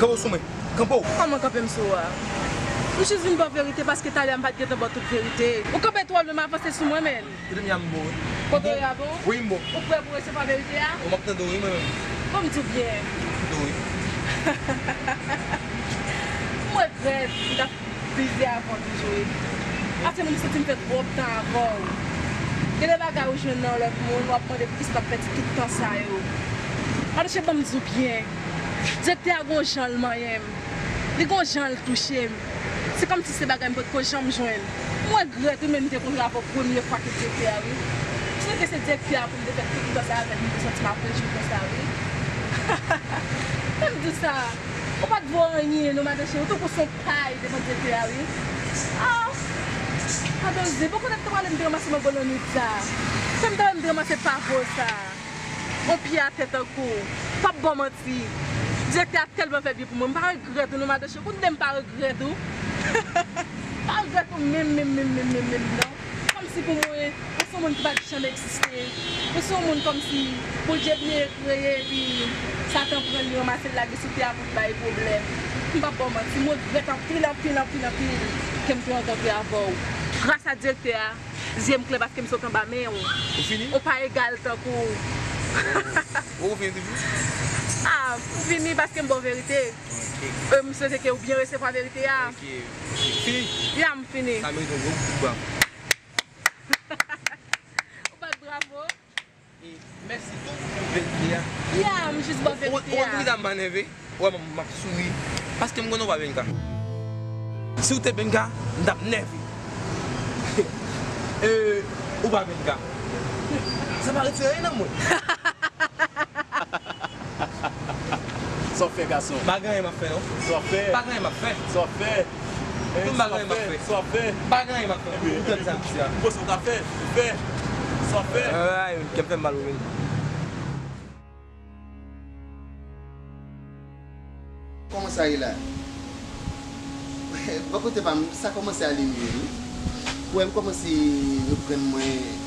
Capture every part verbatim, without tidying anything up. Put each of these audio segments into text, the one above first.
Kanpe w sou mwen. Kanpe w. Kòman kanpe m sou ou a? M jis vin ba w verite paske talè a m pa t gentan ba w tout verite. Ou kanpe twò lwen, m avanse sou mwen, men. Kote m ye a, m bon, wi. Kote w ye a bon? Wi, m bon. Ou prè pou resevwa verite a? Ou m ap tande w, wi, mwen menm. Bon, m di w byen. M tande w, wi. M regrèt m t ap vize avè w toujou, wi. Paske m santi m fè twòp tan avè w. Gen de bagay ou jwenn nan lòt moun, w ap mande poukisa w t ap pèdi tout tan sa yo. Madoche, ban m di w byen. Direktè a gon jan l manyen m. Li gon jan l touche m. Se kòmsi se bagay m potko janm jwenn. Mwen regrèt wi, men m te kontre avè w premye fwa ke direktè a, wi. Si se te se direktè a pou m te fè tout tan sa avè l, m te santi m ap rejwi konsa, wi. Ban m di w sa. Ou pa t vo anyen, non, madanm cheri. Ou tankou se yon pay devan direktè a, wi. Ah! Madanm Zip, ou konnen m te prale m te ranmase mango nan nwit sa. Fè m ta wè m te ranmase pavo sa. On pye atè tankou w. P ap ba w manti. Direktè a tèlman fè byen pou mwen. M pa regrèt ou non, madanm cheri. Kounye a m pa regrèt ou. M pa regrèt ou menm, menm, menm, menm, menm, menm, non. Kòmsi pou mwen, ou se yon moun ki pa t janm egziste. Ou se yon moun kòmsi Bondye byen kreye, epi Satan pran l, li ranmase l lage sou tè a pou l bay pwoblèm. M p ap ba w manti. M regrèt anpil, anpil, anpil, anpil ke m te rankontre avè w. Gras a direktè a, zye m klè paske m sot anba men w. Ou fini? Ou pa egal tankou w. Ou fini toujou? Ah, m fini paske m ba w verite. Ok. Euh, m swete ke ou byen resevwa verite a. Ok. Fini? Ya, m fini. Sa merite yon gwo kout bravo. Ou bat bravo? E mèsi tou pou verite a. Ya, m jis ba w verite a. Ou, ou, ou, ou wè m pa nève? Ou wè m, m ap souri. Paske m konnen ou pa Benka. Si w te Benka, m t ap nève. Euh, ou pa Benka. Sa pa retire anyen nan mwen. Sa w fè, gason? Pa gen anyen m ap fè, non. Sa w fè? Pa gen anyen m ap fè. Sa w fè? Tout bagay m ap fè. Sa w fè? Pa gen anyen m ap fè. Ou tande sa m di a? Ou panse w ka fè? Ou fè? Sa w fè? Ay, kè m fè m mal wi menm. Kòman sa ye la? Bò kote pa m, sa kòmanse ale mye wi. Ou wè, m kòmanse reprann mwen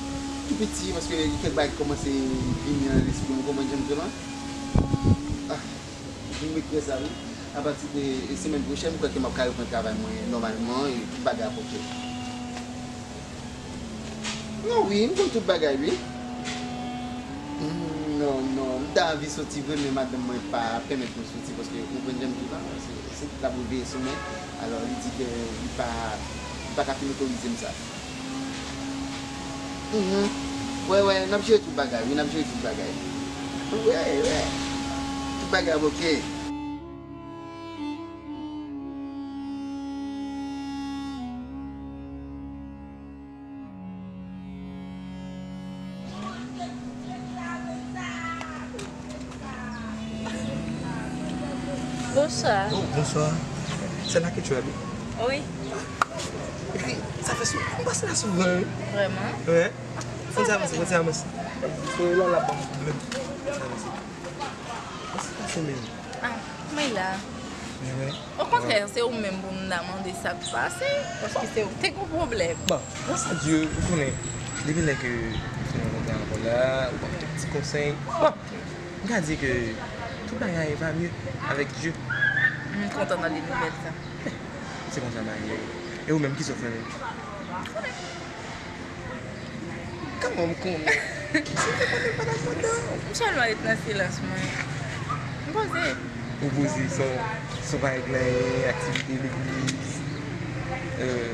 tou piti, paske gen kèk bagay ki kòmanse vini nan lespri m, ou konprann jan m di w la? Ah, vin regrèt sa wi. Apati de semèn pwochèn, m kwè ke m ap ka reprann travay mwen nòmalman e tout bagay ap oke. Non wi, m konn tout bagay wi. Hmm, non, non, m ta anvi soti vre, men madanm mwen pa pèmèt mwen soti, paske ou konprann jan m di w la, se, se l ap reveye sou mwen. Alò, li di ke li pa, li pa ka fin otorize m sa. Mhm. Wè, wè, n ap jere tout bagay, wi, n ap jere tout bagay. Wè, wè. Tout bagay ap oke. Bonswa. Oh, bonswa. Se la ke tu habites? Wi. Epi, sa fè sou, m pase la souvan, wi. Vrèman? Wi. Fò n avanse, fò n avanse. Fò la la pa menm. Fò n avanse. Kòman sa pase menm? Ah, mwen la. Mwen wè. Okontrè, se ou menm pou m ta mande sa k pase, paske se ou k te gon pwoblèm. Bon, gras a Dye, ou konnen, depi lè ke m fin rankontre avè w la, ou ban m kèk ti konsèy. Bon, m ka di ke tout bagay va mieux avec Dieu. M kontan tande nouvèl sa. Se konsa bagay yo ye. E ou menm, kisa w fè menm? Kòman m konnen? Si w te konnen m pa t ap mande w. M sèlman ret nan silans mwen. M poze. Ou poze, sa w, sa w pa regle anyen, aktivite legliz, euh,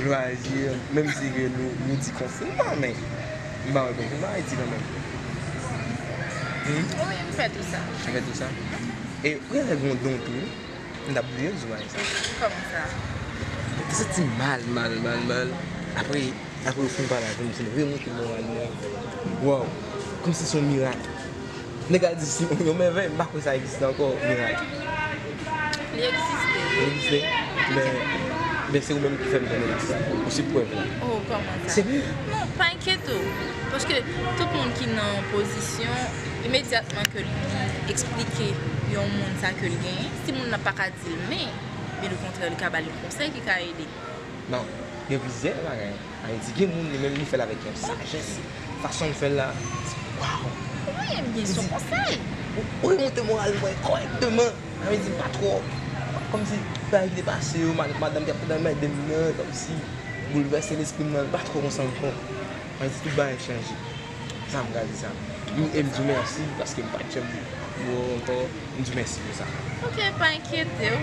lwazi, menm si ke nou, nou di konfinman, men m pa wè konfinman Ayiti kanmenm. Hmm? Wi, m fè tou sa. Ou fè tou sa? E ou genlè gen yon don tou, wi. M t ap bliye l sou bagay sa. Kòman sa? Mwen te santi m mal, mal, mal, mal. Apre, apre yo fin pale avè m, m fin remonte moral mwen. Waw! Kòmsi se yon mirak. Nèg la di se yon mèvèy, m pa kwè sa egziste ankò, mirak. Li egziste. Li egziste. Men, men se ou menm ki fè m konnen sa. Ou se prèv la. Oh, kòman sa? Serye? Non, pa enkyete w. Paske tout moun ki nan pozisyon, imedyatman ke li eksplike yon moun sa ke l genyen, si moun nan pa ka di l men, byen okontrè, li ka ba l yon konsèy ki ka ede. Non, gen plizyè bagay. Ayiti, gen moun li menm li fè l avèk yon sajès. Fason l fè l la, se waw! Wi, ebyen, se yon konsèy. Ou, ou remonte moral mwen kòrèkteman. Sa vle di m pa twò, kòmsi bagay ki te pase yo, mad-, madanm ki ap anmède m nan, kòmsi boulvèse lespri m nan, li pa twò konsa ankò. Sa vle di tout bagay chanje. Sa m ka di sa. M, e m di w mèsi paske m pa t janm wè w ankò. M di w mèsi pou sa. Ok, pa enkyete w.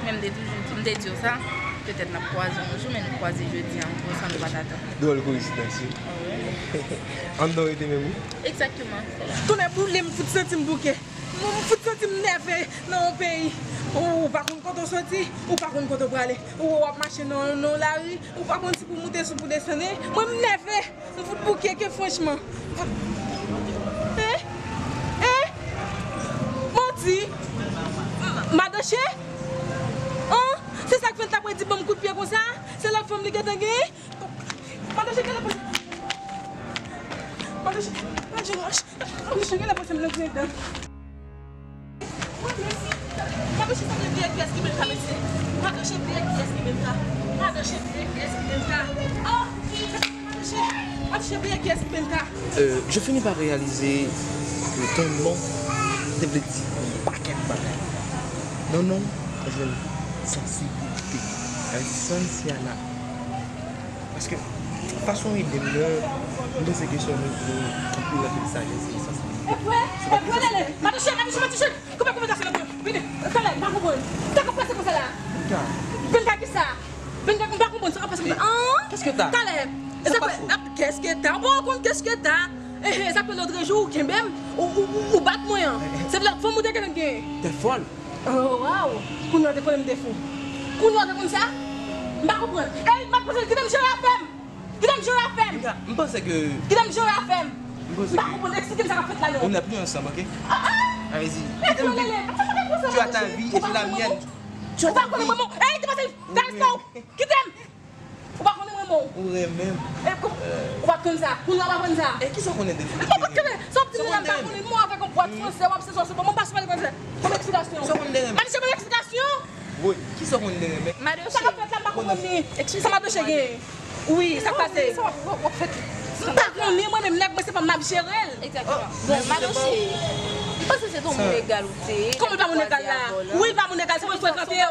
Men m te toujou di, m te di w sa. Petèt n ap kwaze yon jou, men nou kwaze jodi a ankò, sa nou pa t atann. Dwòl koyensidans, wi. Wi. Anndan w rete menm, wi. Egzakteman, se la. Tonnè boule m, fout santi m bouke. Mwen, m fout santi m nève nan yon peyi. Ou, ou pa konn kote w soti, ou pa konn kote w prale. Ou, w ap mache nan, nan yon lari, ou pa konn si pou w moute, si pou w desann. Mwen, m nève, m fout bouke ke franchman. Fout, eh? Eh? Manti? M, Madoche? An? Se sa k fè l t ap redi ban m kout pye konsa? Se lòt fanm li gentan genyen? Madoche, gade pou Madoche, Madoche, Madoche, gade pou se m nan grenn dan. Madoche, sa vle di kiyès ki bèl ka, mesye? Madoche, di kiyès ki bèl ka? Madoche, di kiyès ki bèl ka? Oh! Madoche, Madoche, di kiyès ki bèl ka? Euh, je finis par réaliser que ton nom te vle di yon pakèt bagay. Nan non, mwen jwenn sansibilite. Sa vle di Sansiana. Paske fason w ede m nan, m panse ke se yon moun ki gen anpil, anpil sajès e sansibilite. E vre, e vre, Lele. Madoche, Madoche, Madoche. Koupe konvèsasyon nan pou yo. Vini, talè, m pa konprann. Sa k ap pase konsa la? Benka. Benka ki sa? Benka, m pa konprann sa k ap pase konsa. An? Qu'est-ce que t'as? Talè. Sa k pase? Qu'est-ce que t'as? Bon, konn qu'est-ce que t'as? Eh, eh, sa k fè lòtrejou ou kenbe m, ou, ou, ou, ou bat mwen an. Se lòt fanm ou te gentan gen. T'es folle. Oh, waw! Kounye a w te konnen m te fou. Kounye a w te konn sa? M pa konprann. Ey, m ap pase, kite m jere afè m! Kite m jere afè m! Benka, m panse ke Kite m jere afè m! M panse M pa ke konprann, eksplike m sa k ap fèt la non. On n'est plus ensemble, ok? Ah, ah! Allez-y. Ey, kite m viv. Tu as ta vie et j'ai la mienne. Tu as ta vie. Ou pa konnen mwen, ey, te pase, kite m! Ou pa konnen mwen renmen w. Ou renmen m. E, kou-, ou pa t konn sa. Kounye a w aprann sa. E kisa w konnen de m? E kòman konnen? Sa w ap di m la m pa konnen. Mwen avèk yon bwat fransè, w ap se sòsye. Bon, mwen pa sou pale fransè. Ban m eksplikasyon. Kisa w konnen de renmen? Madoche, ban m eksplikasyon. Wi, kisa w konnen de renmen? Madoche. Sa k ap fèt la, m pa konprann li. Sa Madoche genyen? Wi, sa k pase? Sa w ap, w ap fè? M pa konnen, mwen menm nèg mwen se pa m ap jere l. Egzakteman. Bon, Madoche, m panse se t on moun egal ou te ye. Kòman l pa moun egal la? Wi, l pa moun egal, se mwen frekante yo.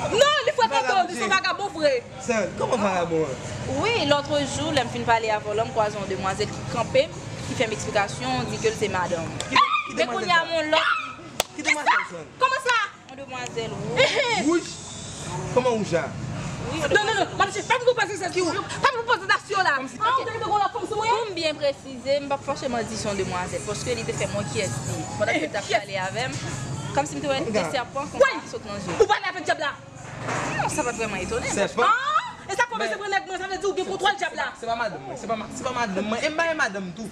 Non, li frekante w, li se yon vagabon vre. Sèl, kòman vagabon an? Wi, lòtrejou, lè m fin pale avè w lan, m kwaze yon demwazèl ki kanpe m, ki fè m eksplikasyon, di ke l se madanm. Ki de-, ki demwazèl sa? Men kounye a, yon lòt. Ki demwazèl sa? Kòman sa? Yon demwazèl wouj. Ehe. Wouj? Kòman wouj la? Wi, yon demwazèl wouj. Non, non, non, Madoche, pa vin pou prezantasyon. Ki wouj? Pa vin pou prezantasyon la. Kòmsi. An, ou te gen yon lòt fanm sou mwen? Pou m byen presize, m p ap fache mwen di se yon demwazèl, paske li te fè m wè kiyès li ye. Pandan ke l t ap pale avè m, kòmsi m te wè de sèpan konsa ki sot nan je l. Ou pale avèk dyab la? Non, sa pa t vrèman etone m. Sèpan? Ah! E sa k fè w bezwen pran nèg mwen, sa vle di ou gen kontwòl dyab la. Se pa, se pa madanm mwen, se pa ma-, se pa madanm mwen, e m pa gen madanm tou.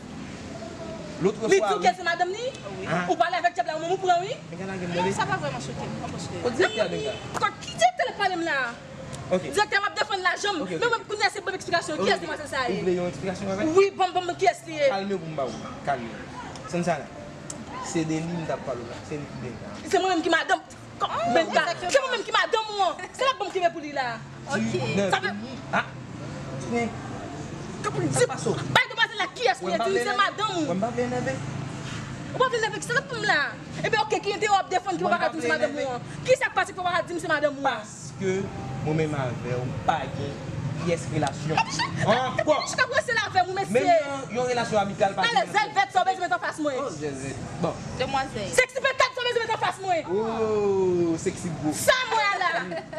Lòt fwa, wi. Li di w ke se madanm li? Wi. Ou pale avèk dyab la, ou menm ou pran, wi. Benka lage m. Non, sa pa vrèman choke m, non, paske. O direktè, Benka. Kòk, ki direktè l ap pale m la? Ok. Direktè, m ap defann lajan m. Ok, ok. Men mwen, kounye a, se ban m eksplikasyon. Ok, kiyès demwazèl sa ye? Ou vle yon eksplikasyon avè l? Wi, ban m, ban m, kiyès li ye? Kalme w pou m ba ou. Kalme. Sansana. Se de li m t ap pale w la. Se li ki Benka. Se mwen menm ki madanm. Kòman Benka? Se mwen menm ki madanm ou an. Se l ap ban m kenbe pou li la. Ok. Sa fè, ah. Men. Bay demwazèl la kiyès li ye, di m se madanm ou. Wè m pa vle enève. Ou pa vle enève, ki sa k ap fè m la? Ebyen, ok, ki enterè w ap defann ki w pa ka di m se madanm ou an? Ki sa k pase ki w pa ka di m se madanm ou an? Paske mwen menm avè w pa gen pyès relasyon. Ankò! Chita prese l avè m, mesye. Menm yon, yon relasyon amikal pa gen. Talè, zèl vèt sa w bezwen met anfas mwen? Oh, zèl vèt. Bon. Demwazèl. Seksi petèt sa w bezwen met anfas mwen? Oh, seksi gwo. Sa mwen a la.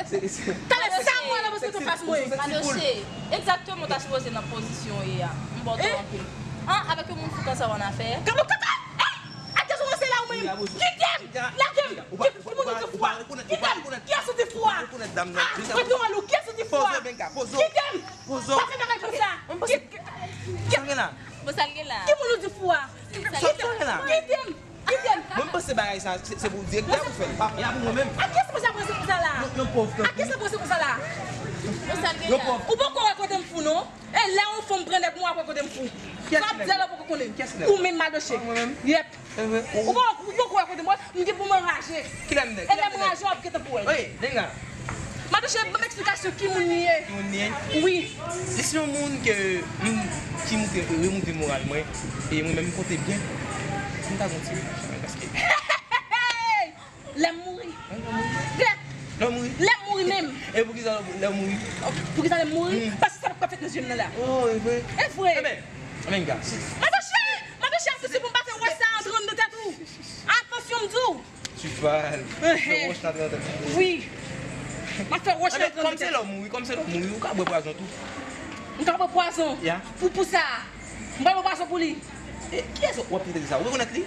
Se, se. Talè, sa mwen a la bezwen met anfas mwen? Madoche, egzakteman, w ta sipoze nan pozisyon w ye a. M ba w tò anpil. An, avèk yon moun fou konsa w annafè. Kamo kaka! Ey! Ak kiyès ou ranse la ou menm? Kite m! Lage m! Ki, ki moun ou di fou a? Kite m! Kiyès ou di fou a? Ah, mwen di w alò, kiyès ou di fou a? Kite m! Pa fè bagay konsa! Ki, ki, ki, ki moun ou di fou a? Kite m! Kite m! Kite m! Mwen, m panse bagay sa, se, se pou direktè pou fè l. Pa, e a pou mwen menm. Ak kiyès ou panse ap ranse konsa la? Yon, yon pòv tankou. Ak kiyès ap ranse konsa la? Yon pòv. Ou poko wè kote m fou non? E lè yon fanm pran nèg mwen, w ap wè kote m fou. Sa w ap di a la, w poko konnen. Ou menm, Madoche. Yèp. Ou pa, ou poko wè kote m wè, m gen pou m anraje. Kilè m nèg? E lè m raje, w ap gentan pou wè. Wi, Benka. Madoche, ban m eksplikasyon ki moun li ye. Ki moun li ye? Wi. Li se yon moun ke, moun ki moute, remoute moral mwen. E mwen menm, m konte byen. Si m ta gon ti relasyon. Gèt! Lè w mouri? Lè m mouri menm. E poukisa lè w mouri? Poukisa lè m mouri? Paske sa p ap ka fèt nan je m nan la. Oh, e vre? E vre. Ebyen, Benga, si... Madoche! Madoche, atansyon pou m pa fè wòch sa antre anndan tèt ou. Atansyon, m di w. Tu parles. Fè wòch la antre anndan tèt ou. Wi. M ap fè wòch la antre anndan tèt ou. Kòm se lè w mouri, kòm se lè w mouri, ou ka bwè pwazon tou. M ka bwè pwazon? Ya. Pou, pou sa. M pral bwè pwazon pou li. E, kiyès w ap trete sa? Ou rekonèt li?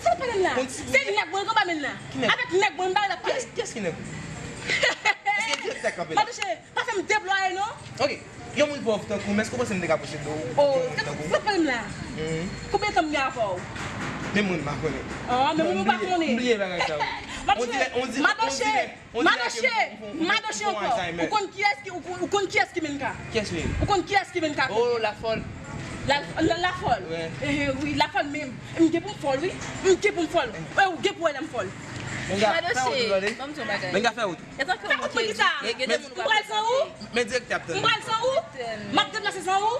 Sa w pale m la? Se nèg mwen k anba men l la. Ki nèg? Avèk nèg mwen, m pale la. Kiyès, kiyès ki nèg ou? Èske direktè k kanpe la? Madoche, pa fè m deplwaye non. Ok. Yon moun pòv tankou m, èske w panse m te ka posede w? Oh, sa w pale m la? Konbyen tan m gen avè w? Menm mwen m pa konnen. Ah, menm mwen m pa konnen. M bliye bagay sa yo. Madoche, Madoche, Madoche ankò. Ou konn kiyès ki, ou konn, ou konn kiyès ki Benka? Kiyès li ye? Ou konn kiyès ki Benka? Oh, Lafòl. La, la, Lafòl. Wi. Ehe, wi, Lafòl menm. M gen pou m fòl, wi. M gen pou m fòl. Ou gen pou wè lè m fòl. Benka, fè wout ou tande. Ban m di w yon bagay. Benka, fè wout ou. Fè wout mwen ki sa? M pral san ou? Men direktè ap tann. M pral san ou? M ap deplase san ou?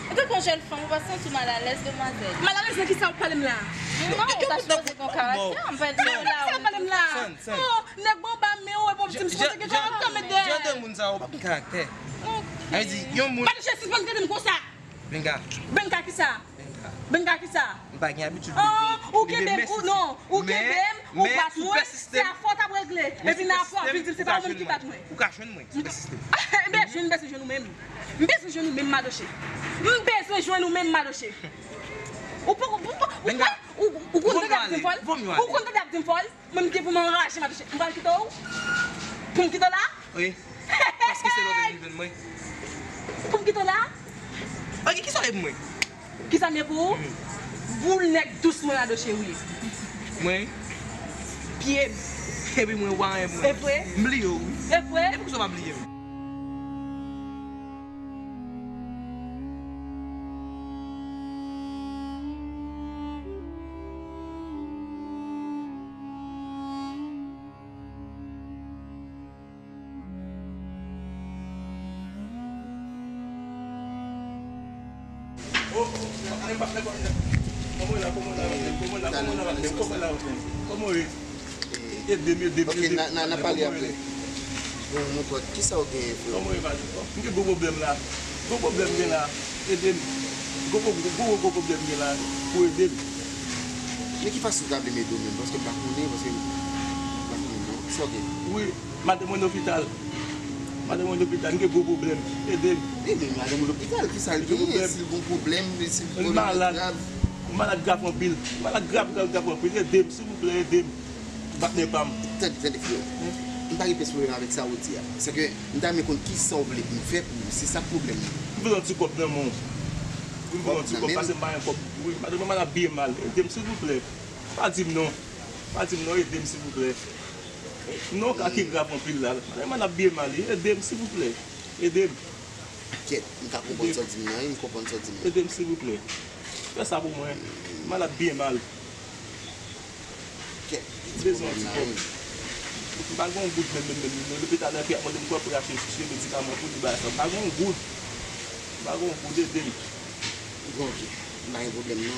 Ou tankou yon jèn fanm, ou pa santi w malalèz, demwazèl? Malalèz nan ki sa w ap pale m la? Non, ou ta sipoze gen yon karaktè, m pa di w la. Ki sa w ap pale m la? Oh, nèg mwen anba men w, epi w ap di m sipoze gen karaktè, men dèyè. Jan de moun sa yo pa gen karaktè. Sa vle di, yon moun... Madoche, sispann trete m konsa. Benka. Benka ki sa? Benka. Benka ki sa? M pa gen abitid leve, leve men sou... Ou kenbe m, ou non, ou kenbe m, ou bat mwen, se afè w t ap regle. Epi nan afè w ap vin di m se pa ou menm ki bat mwen. Ou ka jwenn mwen, sou pèsiste. M bezwen, m bezwen jwenn ou menm. M bezwen jwenn ou menm, Madoche. M bezwen jwenn ou menm, Madoche. Ou pa, ou pa, ou pa, ou, ou konn tande ap di m fòl? Ou konn tande ap di m fòl? Mwen, m gen pou m anraje, Madoche. M pral kite w. Pou m kite w la? Wi. Paske se lè w te vin jwenn mwen. Pou m kite w la? Ok, kisa w ye pou mwen? Kisa m ye pou ou? Boul nèg dous mwen, Madoche, wi. Mwen? Pye m. Epi mwen, ou pa anyen pou mwen. E vre? M bliye w, wi. E vre? E poukisa w pa bliye m? Kòman w ye? Ede m, ede m, ede m. Ok, n a, n a, n a pale apre. Bon, monchè, kisa w genyen, frè? Kòman w ye, Madoche? M gen gwo pwoblèm la. Gwo pwoblèm gen la. Ede m. Gwo, gwo, gwo, gwo pwoblèm gen la. Pou ede m. Men ki fason w ta vle m ede w menm? Paske m pa konnen, paske m pa konnen non. Kisa w genyen? Wi, madanm mwen lopital. Madanm mwen lopital, m gen gwo pwoblèm. Ede m. Ede m, madanm mwen lopital, kisa l genyen? Si l gen yon pwoblèm, si l gen yon pwoblèm grav. Li malad. Li malad grav anpil. Li malad grav, grav, grav anpil. Ede m, silvouplè, ede m. Patnè pa m. Tande, tande, frè. M pa gen pyès pwoblèm avèk sa ou di a. Se ke m ta renmen konn kisa w vle pou m fè pou ou. Se sa k pwoblèm nan. M bezwen yon ti kòb nan men w. Wi, m bezwen yon ti kòb, paske m pa gen kòb. Wi, madanm mwen ap byen mal. Ede m, silvouplè. Pa di m non. Pa di m non, ede m, silvouplè. Non, ka ki grav anpil la. Madanm mwen ap byen mal. Ede m, silvouplè. Ede m. Kèt, m ka konprann sa w di m nan, wi, m konprann sa w di m nan. Ede m, silvouplè. Fè sa pou mwen. Malad byen mal. Kèt, m bezwen yon ti kòb. M pa gen yon goud menm, menm, menm, menm. Lopital la epi ap mande m kòb pou l achte chèche medikaman pou li, bagay sa. M pa gen yon goud. M pa gen yon goud, ede m. Bon, ok. M pa gen pwoblèm, non.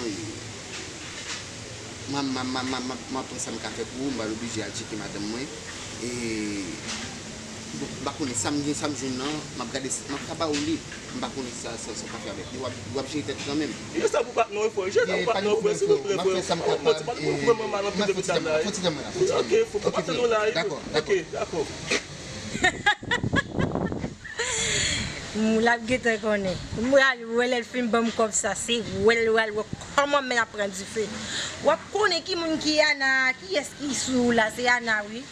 Mwen, m, m, m, m, m, m ap wè sa m ka fè pou ou, m pral oblije al tcheke madanm mwen. E, bon, m pa konnen sa m gen, sa m jwenn nan, m ap gade, m ap ka ba ou li. M pa konnen sa, sa, sa w ka fè avèk li. W ap, w ap jere tèt ou kanmenm. Jere sa pou patnè w, frè. Jere sa pou patnè w, frè. Silvouplè, frè. M ap fè sa m kapab. Ou fè m mal anpil depi talè. Ok, fò pa tann ou la. Dakò, dakò. Ok, dakò. M, l ap gentan konnen. M pral wè lè l fin ban m kòb sa. Se wè l pral wè kòman men ap pran dife. W ap konnen ki moun ki Ana, kiyès ki sou la, se Ana, wi.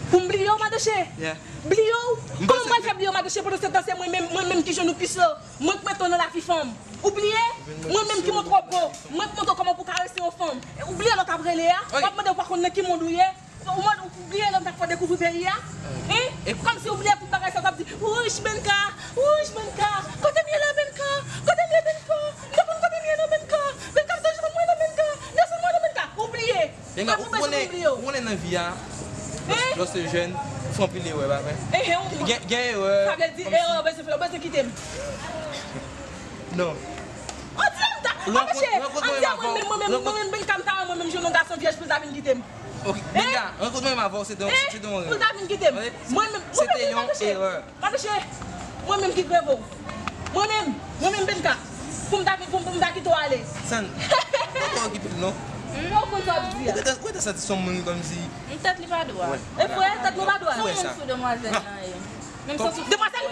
Pou m bliye w, Madoche? Yeah. Bliye w? Kòman m pral fè bliye w, Madoche? Pandan se tan, se mwen menm, mwen menm ki jwenn ou pi so. Mwen k mete w nan lavi fanm. Ou bliye? Mwen menm ki montre w bo. Mwen k montre w kòman pou w karese yon fanm. Ou bliye lè w t ap rele a? W ap mande w pa konn nan ki mond ou ye? Ou mande w bliye lè m t ap fè w dekouvri peyi a? Hein? Kòmsi ou bliye tout bagay sa, w t ap di, wouch, Benka, wouch, Benka, kote m ye la, Benka? Kote m ye, Benka? M pa konn kote m ye non, Benka. Benka, desann mwen non, Benka. Desann mwen non, Benka. Ou bliye. Ou konnen, ou konnen nan vi a, lòske jèn, ou fè anpil erè, pa vre? Gen, gen erè. Sa vle di erè ou bezwen fè, ou bezwen kite m. Non. Ann di a m ta, ann di a mwen menm, mwen menm, mwen menm, Benka, m ta renmen mwen menm jwenn yon gason vyèj pou l ta vin kite m. Ok, Benga, rankontre m avè w, se te yon, se te yon erè. Pou l ta vin kite m. Mwen menm, se te yon erè. Madoche, mwen menm ki greve w. Mwen menm, mwen menm Benga. Pou m ta vin, pou m, pou m ta kite w ale. San, pa twò okipe l non. Ou konn sa w ap di a. Ou gentan, ou gentan santi se yon moun kòmsi. Tèt li pa dwat. E frè, tèt nou pa dwat. Son moun sou demwazèl lan ye. Menm santi demwazèl.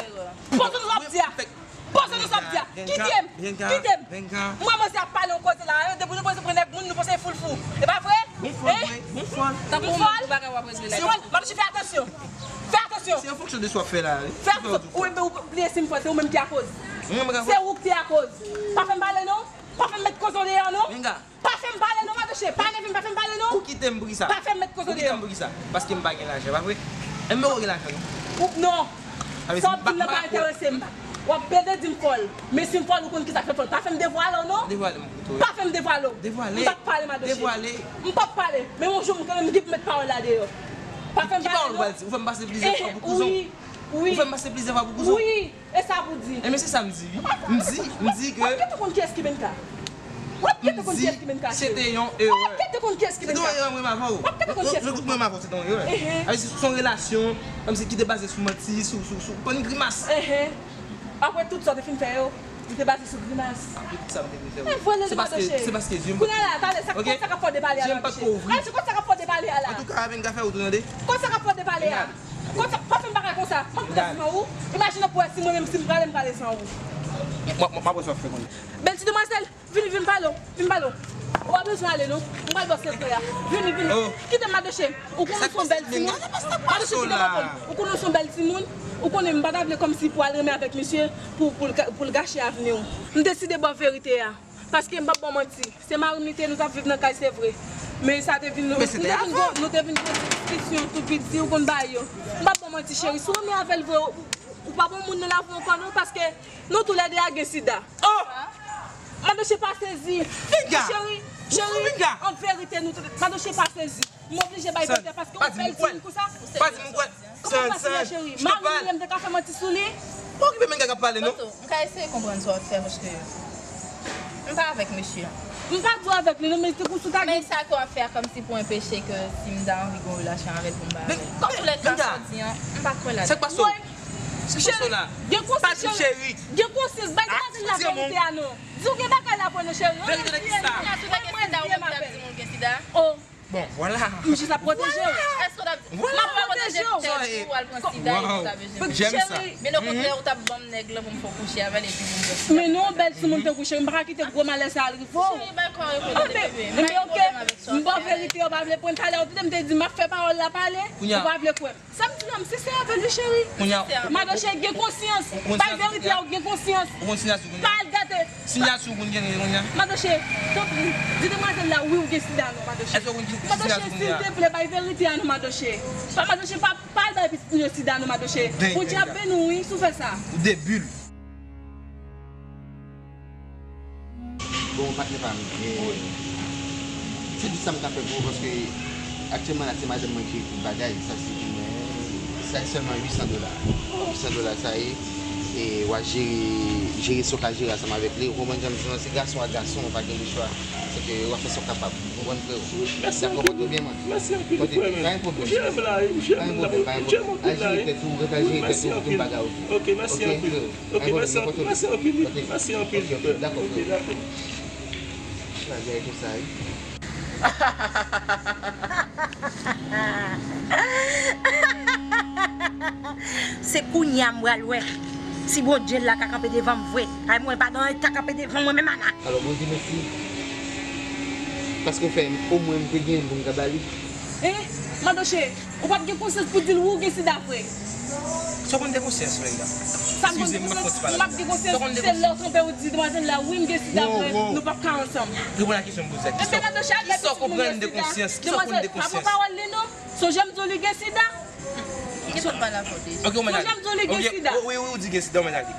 Poze nou sa w ap di a. Poze nou sa w ap di a. Kite m. Kite m. Mwen manzè ap pale yon koze la. Depi nou poze pran nèg moun, nou panse foul fou. E pa vre? Bon fwa, bon fwa. Tankou yon bagay w ap regle la. Madoche, fè atansyon. Fè atansyon. Se an fonksyon de sa w ap fè la. Fè atansyon. Ou menm ou bliye si m fò, se ou menm ki akoz. Se ou ki te akoz. Pa fè m pale non. Pa fè m met koze w deyò non. Pa fè m pale non, Madoche. Pa nève m, pa fè m pale non. Ou kite m pou kisa? Pa fè m met koze w deyò. Ou kite m pou kisa? Paske m pa gen lajan, pa vre? E m poko gen lajan non. Ou, non. Sa w ap di m nan pa enterese m. W ap plede di m fòl. Men si m fòl, ou konn kisa k fè fòl. Pa fè m devwale w non. Devwale m pou tou. Pa fè m devwale w. Devwale. M p ap pale, Madoche. Devwale. M p ap pale. Men yon jou m kanmenm gen pou met pawòl la deyò. Pa fè m pale non. Ki pawòl ou pral di? Ou fè m pase plizyè fwa pou kouzon. Wi, wi. Ou fè m pase plizyè fwa pou kouzon. Wi. E sa pou di. Enben se sa m di wi. M di, m di ke. W ap gentan konn kiyès ki Benka. W ap gentan konn kiyès ki Benka, cheri. Se te yon erè. W ap gentan konn kiyès ki Benka. Se te yon erè mwen avè w. W ap gentan konn kiyès ki Benka. Mwen avè w se te yon erè. Sa vle di se yon relasyon kòmsi ki te baze sou manti, sou, sou, sou, konn grimas. Apre tout sa w te fin fè yo, li te baze sou grimas. Apre tout sa m te fin fè yo. Se paske, se paske zye m pa t ko ouvri. Kounye a la, talè, sa, kòb sa k ap fè w depale a la, Madoche? Zye m pa t ko ouvri. Kòb sa k ap fè w depale a la. Antouka, Benka, fè wout ou tande. Kòb sa k ap fè w depale a. Konsa, pa fè m bagay konsa. M ap pran san ou. Imajine pou wè si mwen menm si m prale, m prale san ou. M ap wè sa w ap fè kounye a. Bèl ti demwazèl, vini, vin pale w, vin pale w. Ou pa bezwen ale non. M pral ba w sekrè a. Vini, vini. Kite m, Madoche. Ou konnen w se yon bèl timoun. Madoche, kite m reponn. Ou konnen w se yon bèl timoun. Ou konnen m pa ta vle kòmsi pou al renmen avèk misye pou, pou l ka, pou l gache avni w. M deside ba w verite a. Paske m p ap ba w manti. Se mari m li te ye, nou t ap viv nan kay, se vre. Men sa te vin, nou te vin gen, nou te vin gen diskisyon tou piti, ou konn bagay yo. M p ap ba w manti, cheri. Si w renmen avè l vre, ou, ou pa bon moun nan lavi w ankò non, paske nou toulède a gen sida. Madoche pa sezi. Cheri, cheri, an verite, nou toulède. Madoche pa sezi. M oblije bay verite a paske yon bèl timoun konsa. Pa di m kwè. Kòman w fasil la, cheri? Mari m li ye, m te ka fè manti sou li? Pa okipe Benka k ap pale non. Tonton, m ka eseye konprann sa w ap fè paske m pa avèk mesye a. M pa di w avèk li non, men se konsa w ta gen. Men sa ke w ap fè a kòmsi pou enpeche ke si m ta anvi gen yon relasyon avè l pou m bay avè l. Antoulèka sa w di an, m pa kwè ladan. Sa k pase w? Sa k pase w la? Gen konsyans, cheri. Gen konsyans, bay demwazèl la verite a non. Di w gen bagay la vre non, cheri. Verite de kisa? Mwen, mwen di m avè l. Bon, vwala. M jis ap pwoteje w. Èske w t ap di, m ap pwoteje w? Tèt ou al pran sida epi w ta bezwen. Cheri, byen okontrè, ou t ap ban m nèg lan pou m fè w kouche avè l epi pou m pran sida. Men non, bèl timoun tankou w, cheri, m pa ka kite gwo malè sa al rive w. Cheri, bay kò w repo tande, bebe. Enben, oke, m ba w verite, ou pa vle pran. Talè, ou te m te di, m ap fè pawòl la pale, ou pa vle kwè m. Sa m di la, m sensè avè l wi, cheri. Madoche, gen konsyans. Bay verite a, ou gen konsyans. Pa al gate. Siyati w konn gen kounye a? Madoche, tanpri, di demwazèl la wi ou gen sida non, Madoche. Èske w konn ki sida tou kounye a? Madoche, silteplè, bay verite a non, Madoche. Pa, Madoche, pa, pa al bay pitit nou yo sida non, Madoche. Bondye ap beni w wi, si w fè sa. Ou debil. Bon, patnè pa m, e, se di sa m ka fè pou ou, paske aktyèlman la, se madanm mwen ki ekri bagay, sa se pou mwen, sa se sèlman uit san dola. Uit san dola sa ye, e w a jere, jere sa w ka jere ansanm avèk li. Ou konprann jan m di w lan, se gason ak gason, ou pa gen lechwa. Se ke w a fè sa w kapab. Ou konprann, freo? Dakò, pote w byen, man. Pote w byen, pa gen pwoblèm. Pa gen pwoblèm, pa gen pwoblèm. Al jere tèt ou, ret al jere tèt ou, pou m bagay ou. Ok, mèsi anpil. Ok, mèsi anpil, mèsi anpil, mèsi anpil. Ok, ok, dakò, frè. Ok, dakò. Lage konsa, wi. Se kounye a m pral wè si Bondye la ka kanpe devan m vre. Ay, mwen pa nan eta kanpe devan mwen menm, Ana. Alò, Bondye mèsi. Paske w fè omwen m te gen pou m ka ba li. Eh, Madoche, ou p ap gen konsyans pou di l wi w gen sida vre. Sa w konn de konsyans, Benga? Sa m konn de konsyans, m ap gen konsyans, se lè w kanpe ou di, demwazèl la, wi, m gen sida vre, nou p ap ka ansanm. Reponn a kesyon m poze a. Kisa w konprann de konsyans? Kisa w konn de konsyans? Pa pran pawòl li non. Sonje m di w li gen sida. Sonje m di w li gen sida. Wi, wi, ou di gen sida, w mèt ale.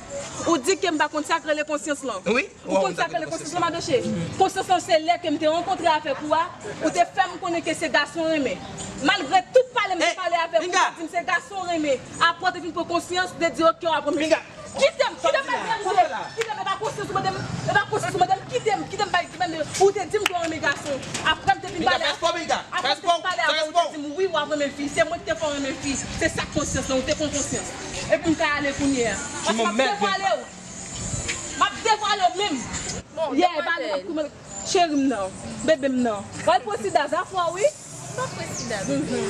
Ou di ke m pa konn sa k rele konsyans lan. Wi. Ou konn sa k rele konsyans lan, Madoche? Konsyans lan se lè ke m te rankontre avèk ou a, ou te fè m konnen ke se gason w renmen. Malgre tout pale m te pale avèk ou, ou te di m se gason w renmen. Apre w te vin pran konsyans, ou te di oke w ap renmen. Kite m, kite m bay verite. Kite m, e pa konsyans ou mande m, e pa konsyans ou mande m. Kite m, kite m bay, kite m, ou te di m ke w renmen gason. Apre m te vin pale avè w. Apre m te vin pale avè w, ou te di m wi, w ap renmen fi. Se mwen ki te fè w renmen fi. Se sa konsyans lan, ou te pran konsyans. Epi m ka ale kounye a. Paske m ap devwale w. M ap devwale w menm. Bon, yeah, devwale. Cheri m nan, bebe m nan. W al pran sida, zafè w wi. M pa pran sida, bebe.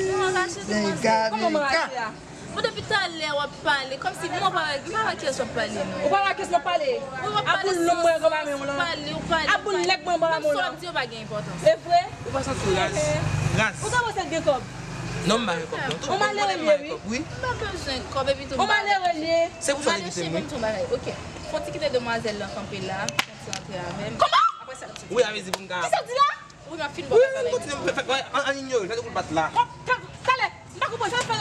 Non, anraje demwazèl. Kòman m anraje a? Bon, depi talè w ap pale, kòmsi mwen pa wè, m pa wè kiyès w ap pale, non. Ou pa wè kiyès m ap pale? Wi, w ap pale sou, sou, sou pale, ou pale, ou pale. Menm sa w ap di yo pa gen enpòtans. E vre? Ou pa santi w raz? Raz. Ou ta panse l gen kòb? Non, m pa gen kòb, non. Ou malere li ye, wi. Wi. M pa bezwen kòb, epi tou m pa. Ou malere li ye. Se pou sa li kite m, wi. Gade, cheri, ban m di yon bagay. Ok. Fò w ti kite demwazèl lan kanpe la, fò w ti antre avè m. Kòman? Apre sa, n ap di. Wi, avè di pou n ka. Kisa w di la? Wi, m ap fin bò kaka la. Wi, wi, kontinye, m fè, fè, an, an inyore, sa te pou l bat la. Kòb, ta-, talè, m pa konprann sa l fè